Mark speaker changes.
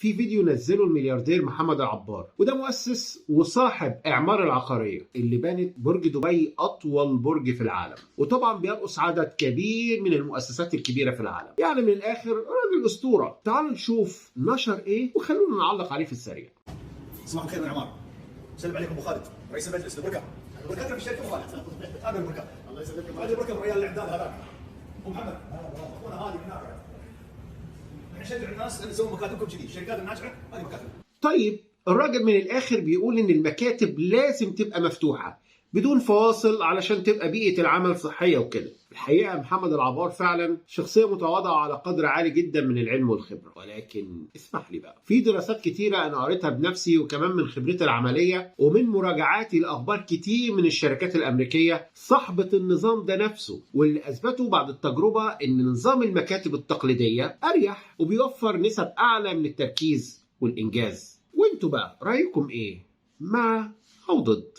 Speaker 1: في فيديو نزله الملياردير محمد العبار، وده مؤسس وصاحب اعمار العقارية اللي بنت برج دبي اطول برج في العالم، وطبعا بيرقص عدد كبير من المؤسسات الكبيرة في العالم. يعني من الاخر راجل اسطورة. تعالوا نشوف نشر ايه وخلونا نعلق عليه في السريع.
Speaker 2: صباح الخير من عمار. سلم عليكم ابو خالد رئيس المجلس البركة. البركة في الشركة ابو خالد. هذا البركة. الله يسلمك. هذا البركة الريال اللي عندنا هذاك. ابو محمد اخونا هادي من هناك. نشجع الناس ان يسوون مكاتبكم كذي، الشركات الناجحة هذه مكاتب.
Speaker 1: طيب الراجل من الاخر بيقول ان المكاتب لازم تبقى مفتوحة بدون فواصل علشان تبقى بيئة العمل صحية وكده. الحقيقة محمد العبار فعلا شخصية متواضعة على قدر عالي جدا من العلم والخبرة، ولكن اسمح لي بقى، في دراسات كتيرة انا قريتها بنفسي وكمان من خبرتي العملية ومن مراجعاتي لاخبار كتير من الشركات الامريكية صاحبه النظام ده نفسه، واللي اثبتوا بعد التجربة ان نظام المكاتب التقليدية اريح وبيوفر نسب اعلى من التركيز والانجاز. وانتوا بقى رايكم ايه؟ مع او ضد؟